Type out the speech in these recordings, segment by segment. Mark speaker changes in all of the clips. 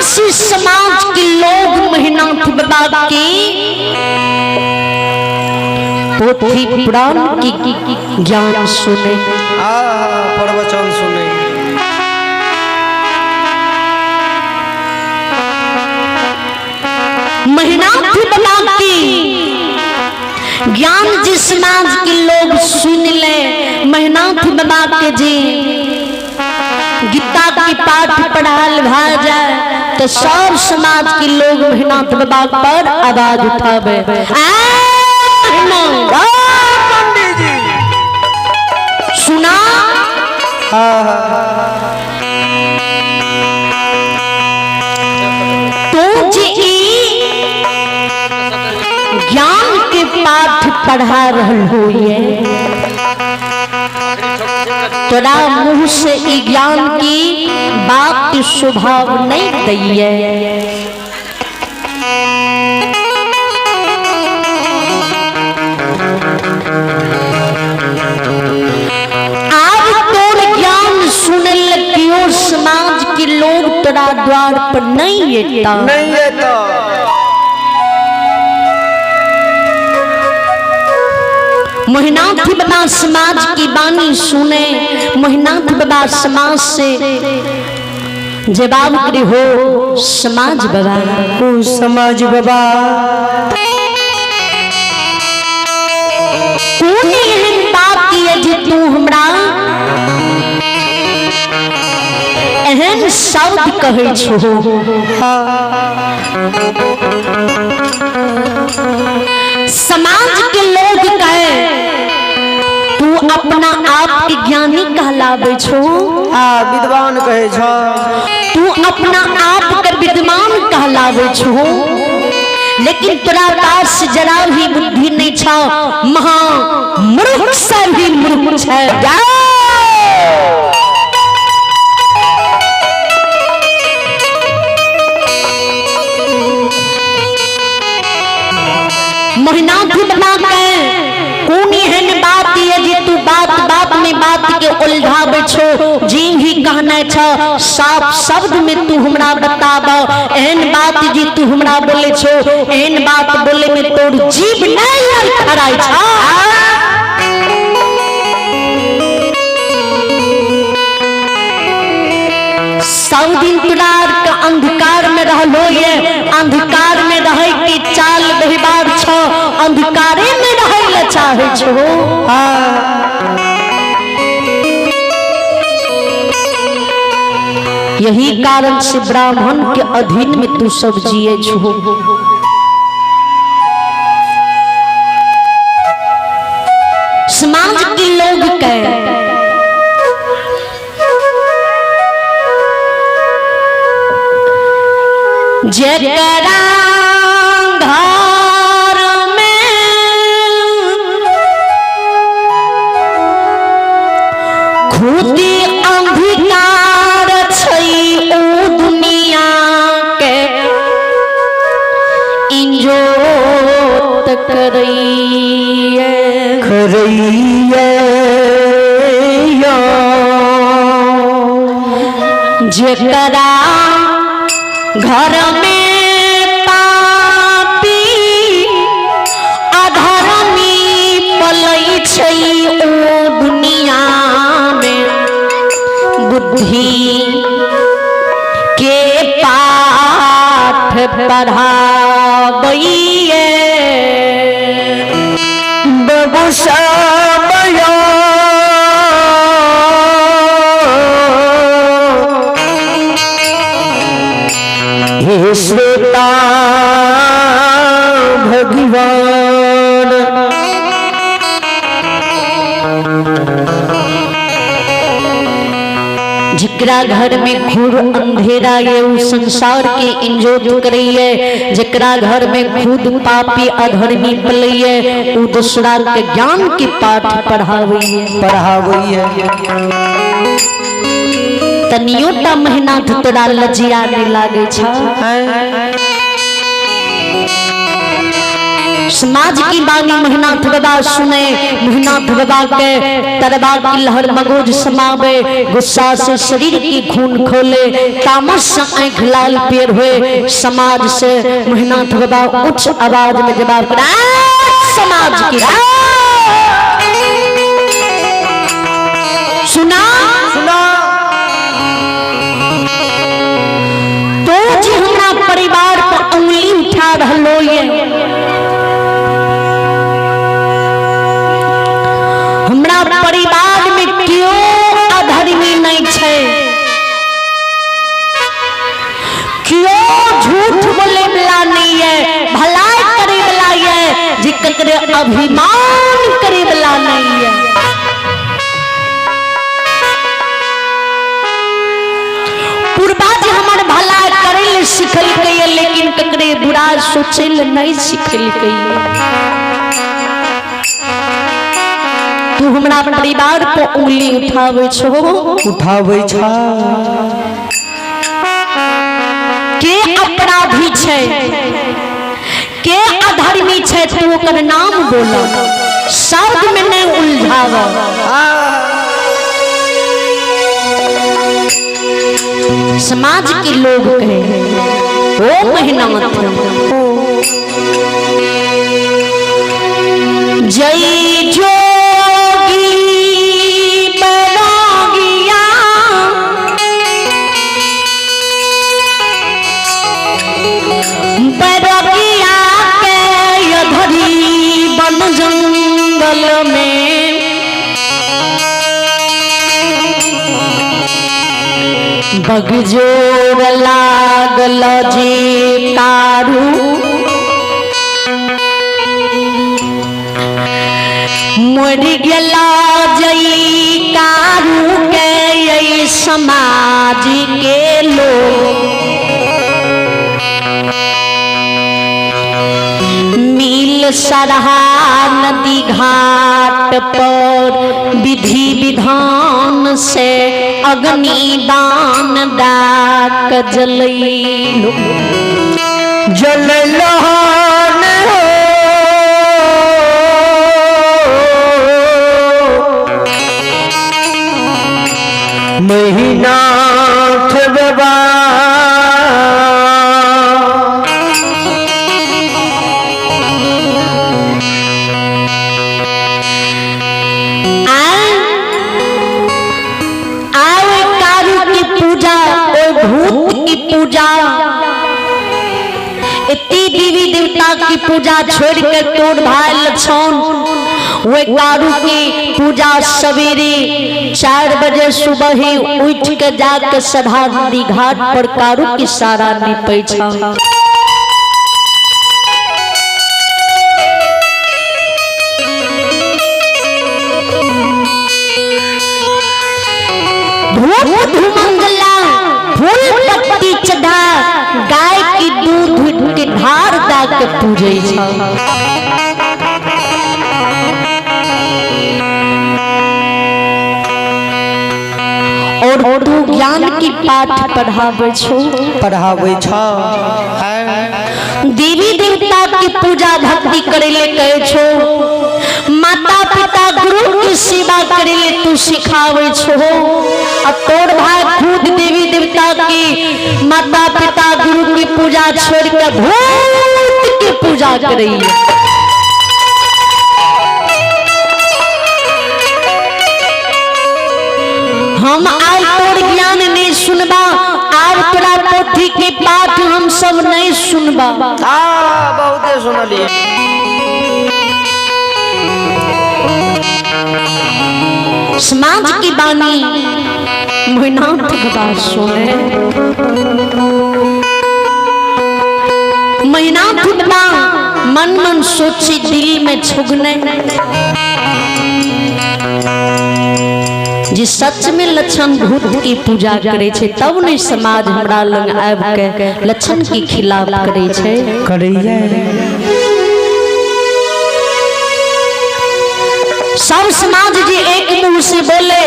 Speaker 1: से समाज के लोग महिनाथ बाबा के पोथी पुराण की ज्ञान सुने।
Speaker 2: प्रवचन सुने।
Speaker 1: महिनाथ बाबा की ज्ञान जिस समाज के लोग सुन ले, महिनाथ बाबा के जी गीता के पाठ पढ़ाल भा जाए तो सब समाज के लोग महिनाथ बाबा पर आवाज उठावे।
Speaker 2: पंडित जी
Speaker 1: सुना। तू जी ज्ञान के पाठ पढ़ा रहल हो, ये तोरा मुंह से ई ज्ञान की बात स्वभाव नहीं दैये। आब तोर ज्ञान सुनल केओ समाज के लोग तोरा द्वार पर नहीं एता।
Speaker 2: नहीं एता।
Speaker 1: मोहिनाथ बाबा समाज की बानी सुने, मोहिनाथ बाबा समाज से जवाब करे हो समाज बाबा,
Speaker 2: ओ समाज बाबा,
Speaker 1: कोन एहन बात ये जे तू हमरा एहन शब्द कहै छो? समाज के लोग कहे तू अपना आप के ज्ञानी कहलाबै छो,
Speaker 2: आ विद्वान कहै छो,
Speaker 1: तू अपना आप के विद्वान कहलाबै छो, लेकिन तोरा पास जरा भी बुद्धि नहीं छो, महा मूर्ख से भी मूर्ख छै। महिनाथ बना के कोन एहन बात ये जे तू बात बात में बात के उलझाबै छो? जी भी कहना छो साफ शब्द में तू हमरा बताब, एहन बात जे तू हमरा बोले छो, एहन बात बोले में तोर जीभ नहीं लड़खड़ाइ छो। सब दिन तोरा के अंधकार में रहलो, ये अंधकार में रहे के चाल व्यवहार छो, अंधकारे में रहे ला चाहे छो। यही कारण से ब्राह्मण के अधीन में तू सब जिए छो। समाज के लोग के जेकरा घर में खुद अंधकार छै ओ दुनिया के इंजोत करैये
Speaker 2: करैये,
Speaker 1: जेकरा घर में पापी अधर्मी पलै छै ओ दुनिया में बुद्धि के पाठ पढ़ाबैये।
Speaker 2: बबू श्यामया हे श्रोता भगवान,
Speaker 1: जकरा घर में घोर अंधेरा ये उ संसार के इंजोत करैये, जकरा घर में खुद पापी अधर्मी पलैये उ दूसरा के ज्ञान के पाठ पढ़ावैये
Speaker 2: पढ़ावैये।
Speaker 1: तनियो टा महीना तोरा लजिया नहीं लागे छ? समाज की बानी महिनाथ बाबा सुने। महिनाथ बाबा के तरबा की लहर मगोज समावे, गुस्सा से शरीर की खून खोले, तामस से आंख लाल पेड़ हुए। समाज से महिनाथ बाबा उच्च आवाज में जवाब करा, समाज की सुना
Speaker 2: सुना।
Speaker 1: तो जी हमरा परिवार पर उंगली उठा रहलो ये, हमरा परिवार में क्यों अधर्मी नहीं छे, क्यों झूठ बोले वाला नहीं है, भलाई करे वाला है, जे ककरे अभिमान करे वाला नहीं है। पूर्वज हमर भला करे ले सिखलकै, लेकिन ककरे बुरा सोचे ले नहीं सिखलकै। तू हमरा परिवार पर उंगली उठावे छो,
Speaker 2: उठाबै छा।
Speaker 1: के अपराधी छै, के अधर्मी छै, तू ओकर नाम बोल, शब्द में नहीं उलझाव। समाज के लोग कहे, ओ महिनाथ जय जोगी बरागिया, बरगिया के अधरी बन जंगल में बगजोर लागल जे कारू, मर गेला जई कारू के ये समाज के लोग, मिल सरहा नदी घाट पर विधि विधान से अग्निदान डाक जलैलो,
Speaker 2: जल लहान हो। महिनाथ बाबा
Speaker 1: आए कारू की पूजा और भूत की पूजा, इतनी देवी देवता की पूजा छोड़ कर तोड़ भाई लक्षण वे कारू की पूजा सवेरे 4 बजे सुबह ही उठ के जाके सधा नदी घाट पर कारू की सारा निपै छा। धूप धुमंगला फूल पत्ती चढ़ा गाय की दूध के धार दा के पूजै छा। और तू ज्ञान की पाठ पढ़ावे छो,
Speaker 2: पढ़ाबै छा।
Speaker 1: देवी देवता की पूजा भक्ति करे ले कहे छो, माता पिता गुरु की सेवा करे ले तू सिखावे छो, और तोर भाई खुद देवी देवता की माता पिता गुरु की पूजा छोड़ के भूत की पूजा करे। हम आज तोर ज्ञान नहीं सुनबा, आब तोरा पोथी के पाठ हम सब नहीं सुनबा।
Speaker 2: आ बहुते सुनलिए।
Speaker 1: समाज की बानी मोहिनाथ बाबा सुने। मोहिनाथ बाबा मन मन सोची दिल में छुगने जी सच में लक्षण भूत की पूजा करे छे, तब नहीं समाज हमरा लग आब के लक्षण के खिलाफ करे छे,
Speaker 2: करैया।
Speaker 1: सब समाज जी एक मुंह से बोले,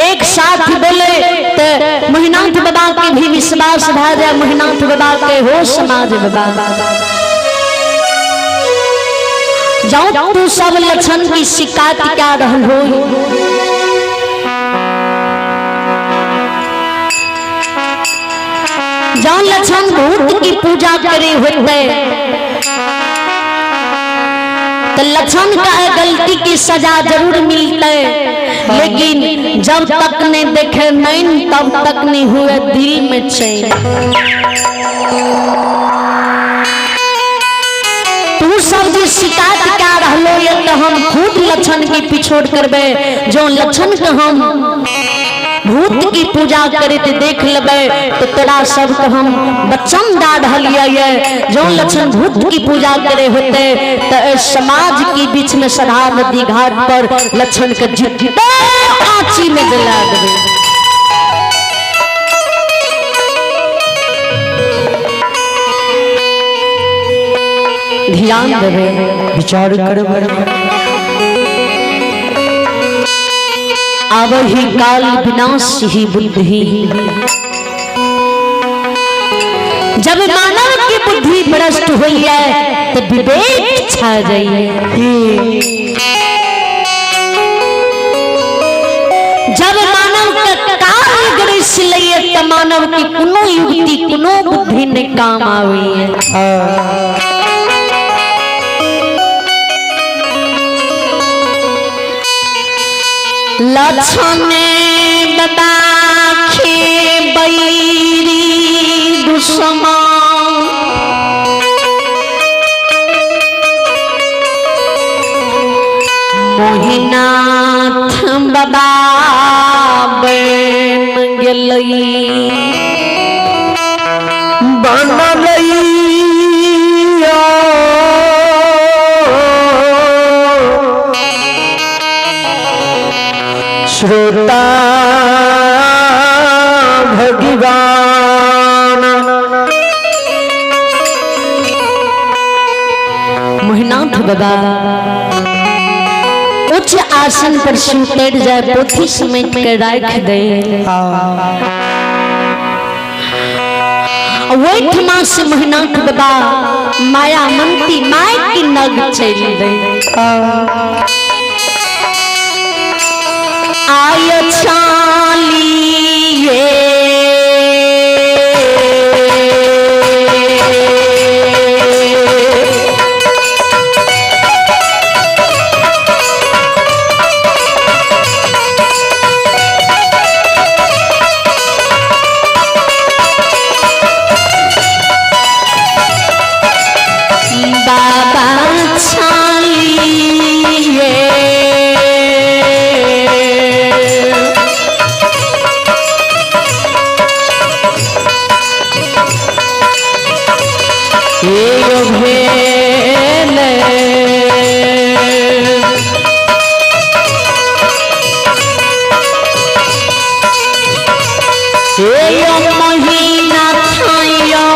Speaker 1: एक साथ बोले, तो मोहिनाथ बाबा के भी विश्वास भा जाए, मोहिनाथ बाबा के हो समाज बाबा। जाओ तू सब लक्षण की शिकायत क्या रहल हो। जाओ लक्षण भूत की पूजा करे होते तो लक्षण का गलती की सजा जरूर मिलते, लेकिन जब तक नहीं देखे नैन तब तक नहीं हुए दिल में चैन। तू सब जे शिकायत क्या रहलो ये तो हम खुद लक्षण के पिछोड़ करबे। जो लक्षण के हम भूत की पूजा करे ते देख लेबे तो तोरा सब के हम बच्चन दा रहलिए ये। जो लक्षण भूत की पूजा करे होते तो समाज के बीच में सधा नदी घाट पर लक्षण के जिद्दा आँची में जला देबे। ध्यान देवे,
Speaker 2: विचार करबै।
Speaker 1: आवही काल विनाश ही बुद्धि। जब मानव की बुद्धि भ्रष्ट हुई है तो विवेक छा जाइए। जब मानव का काल ग्रस लिए तो मानव की कोनो युक्ति कोनो बुद्धि नहीं काम आवी है। लक्षण बाबा खे बैरी दुश्मन मोहिनाथ बाबा बन गेलई
Speaker 2: बनलैया श्रोता भगवान।
Speaker 1: मोहिनाथ बाबा उच्च आसन पर सुतर जाए पोथी समेट के राख दे। ओहिठमा से मोहिनाथ बाबा माया मंती my की नग चल दे। आय चालिए बाबा चालिए भेल महीना थायो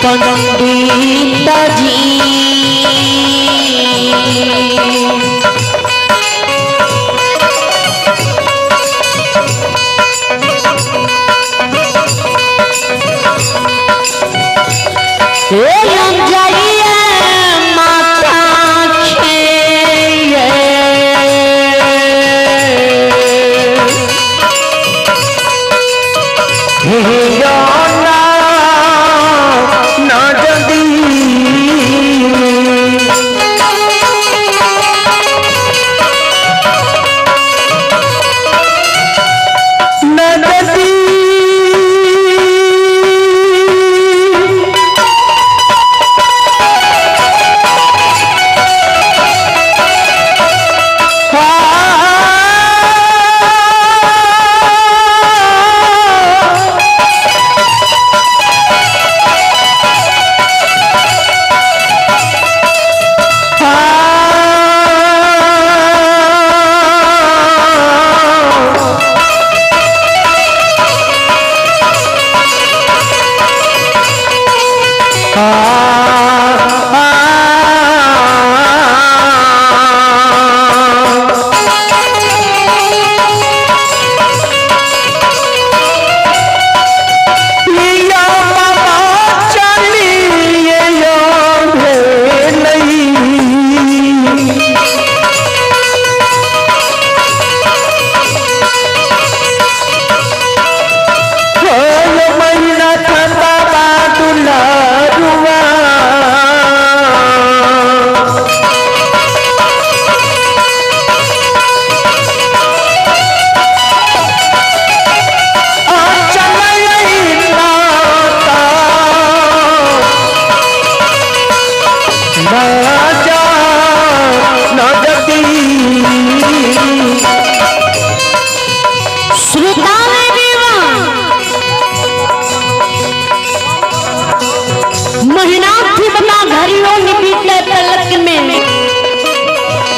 Speaker 1: पंडित जी जाइए माता खेये
Speaker 2: ना जदी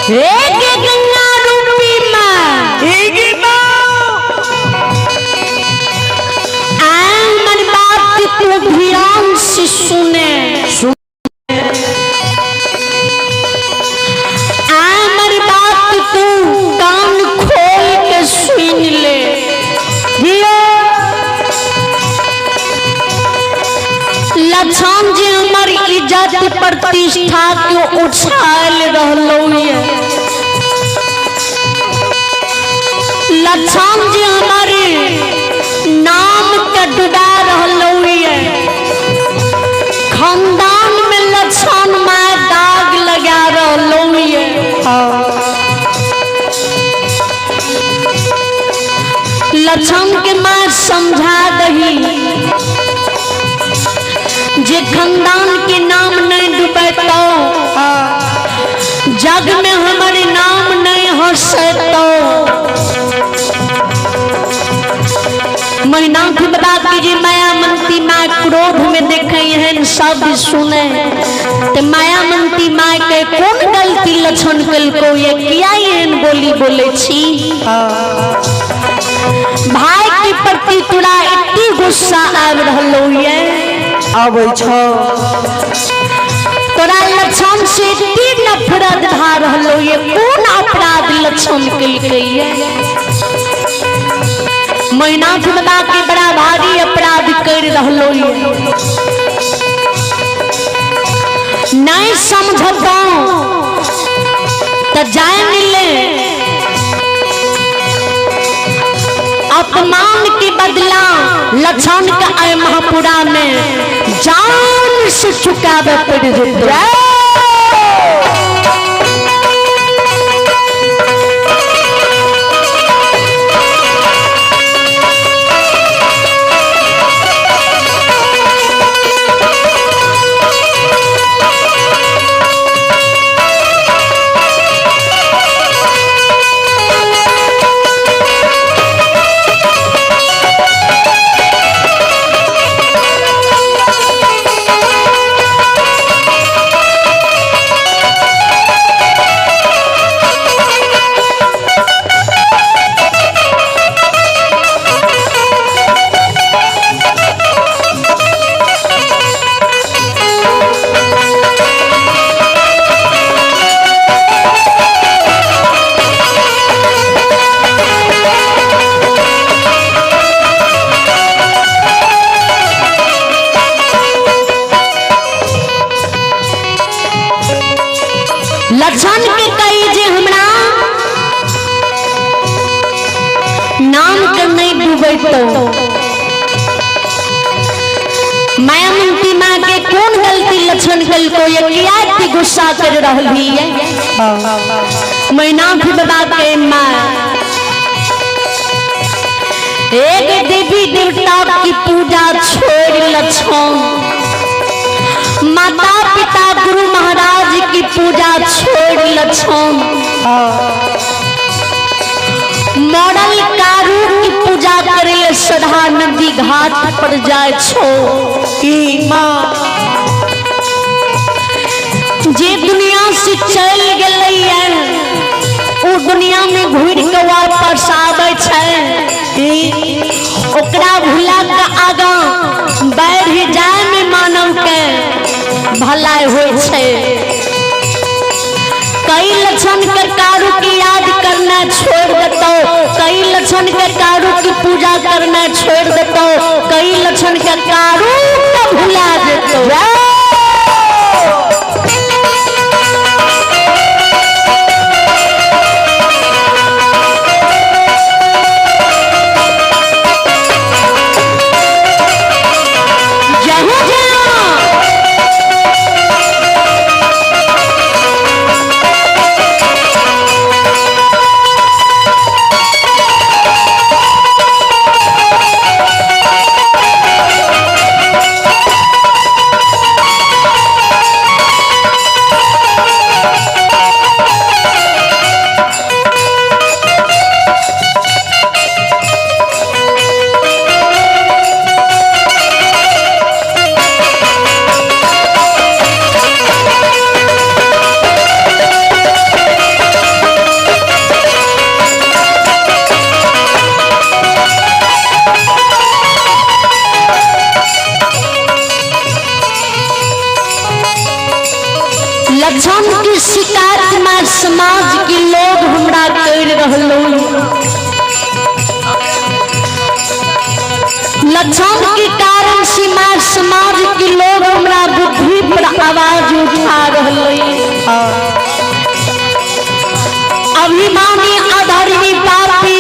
Speaker 1: एक गंगा रूपी माँ आय मन बात तू ध्यान से सुने। आय मन बात तू कान खोल के सुन ले। लक्षण जी हमर इज्जत प्रतिष्ठा के उछाल रहलो ये। लक्षण जी हमर नाम के डुबा रहलो ये। खानदान में लक्षण माय दाग लगा रहलो ये। लक्षण के माँ समझा दही जे खानदान के नाम नहीं डूबतो, जग में हमारे नाम नहीं हंसतो। महिनाथ बाबा की जे मायामंती माँ क्रोध में देखे हैं शब्द सुने तो मायामंती माँ के कौन गलती लक्षण कलको ये किया एहन बोली बोले छी। भाई के प्रति तोरा इतनी गुस्सा आबि रहलो ये।
Speaker 2: आबै छौ।
Speaker 1: तोरा लक्षण से इतनी नफरत भा रहलो ये, कोन अपराध लक्षण कलकै ये। महिनाथ बाबा के बड़ा भारी अपराध कर रहलो ये। नहीं समझतो तो जाए मिले अपमान के बदला लक्षण के आय महापुरा में जान से चुकावे पड़ जेतौ। लक्षण के कही जे हमरा नाम के नहीं डूबतो। मायामंती माँ के कौन गलती लक्षण कलको ये किया इतनी गुस्सा कर रही है। मैनाथ बाबा के माँ एक देवी देवता की पूजा छोड़ लक्षण, माता पिता गुरु महाराज की पूजा छोड़ लक्षण, मॉडल कारू की पूजा करे सदा नदी घाट पर जाए छो।
Speaker 2: की माँ
Speaker 1: जे दुनिया से चल गई है वो दुनिया में घुर के वापस आवे छै। ओकरा भुला के आगा बढ़ जाए में मानव के भलाई होय छै। कई लक्षण के कारू की याद करना छोड़ देतो, कई लक्षण के कारू की पूजा करना छोड़ देतो, कई लक्षण के कारू के भुला देतो। जय हो जय। लक्षण की शिकायत में समाज के लोग हमरा कर रहलो। लक्षण के कारण से माँ समाज के लोग हमरा बुद्धि पर आवाज उठा रहलो। अभिमानी अधर्मी पापी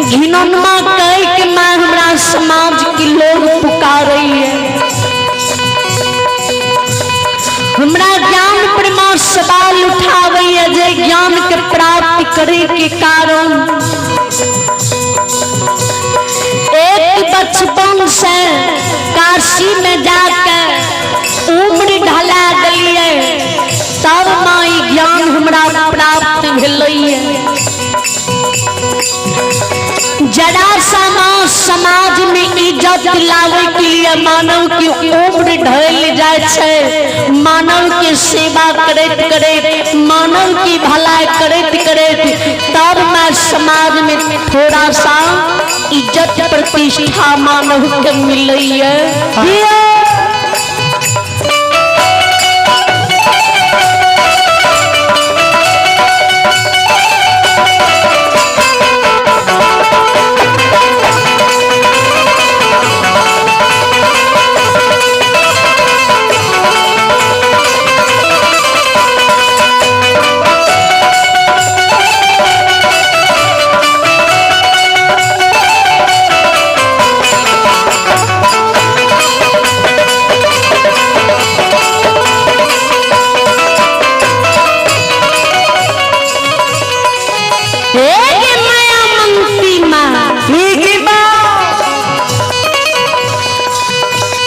Speaker 1: घिनौनमा कह के माँ हमरा समाज के लोग पुकारे है। हमरा ज्ञान पर माँ सवाल उठावे है जे ज्ञान के प्राप्त करे के कारण एक बचपन से काशी में जाकर उम्र ढला दिलिए तब माँ ई ज्ञान हमरा प्राप्त भेलै। जरा सा माँ समाज में इज्जत लावे के लिए मानव की उम्र ढल जाए छै, मानव के सेवा करैत करैत, मानव की भलाई करैत करैत तब माँ समाज में थोड़ा सा इज्जत प्रतिष्ठा मानव के मिलैए। एक माया मंती माँ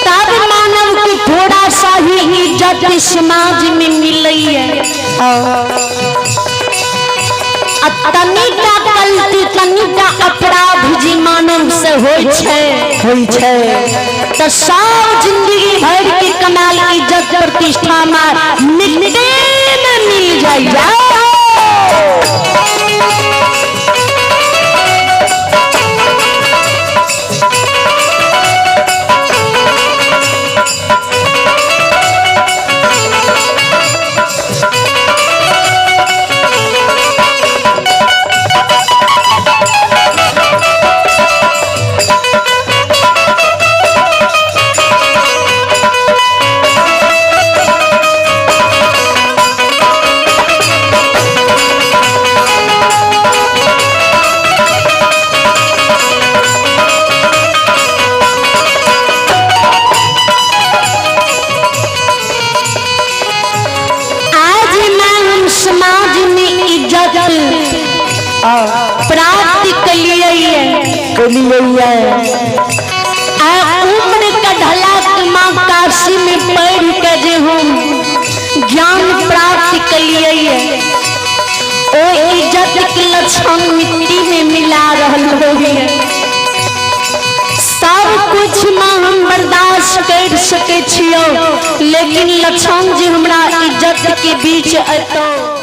Speaker 1: तब मानव की थोड़ा सा ही इज्जत समाज में मिलैए। आ तनिका गलती तनिका अपराध जी मानव से होइ छै
Speaker 2: होइ छै
Speaker 1: तो सब जिंदगी भर के कमाल इज्जत प्रतिष्ठा में मिट्टी में मिल जाइए। आज मैं हम समाज में इज्जत प्राप्त कलिए
Speaker 2: कलिए।
Speaker 1: आ उम्र का ढला माँ काशी में पढ़ के जे हम ज्ञान प्राप्त कलिए ओ इज्जत के लक्षण मिट्टी में मिला रहल हो। सब कुछ माँ हम बर्दाश्त कर सके छियो, लेकिन लक्षण जी हमरा इज्जत के बीच अतो।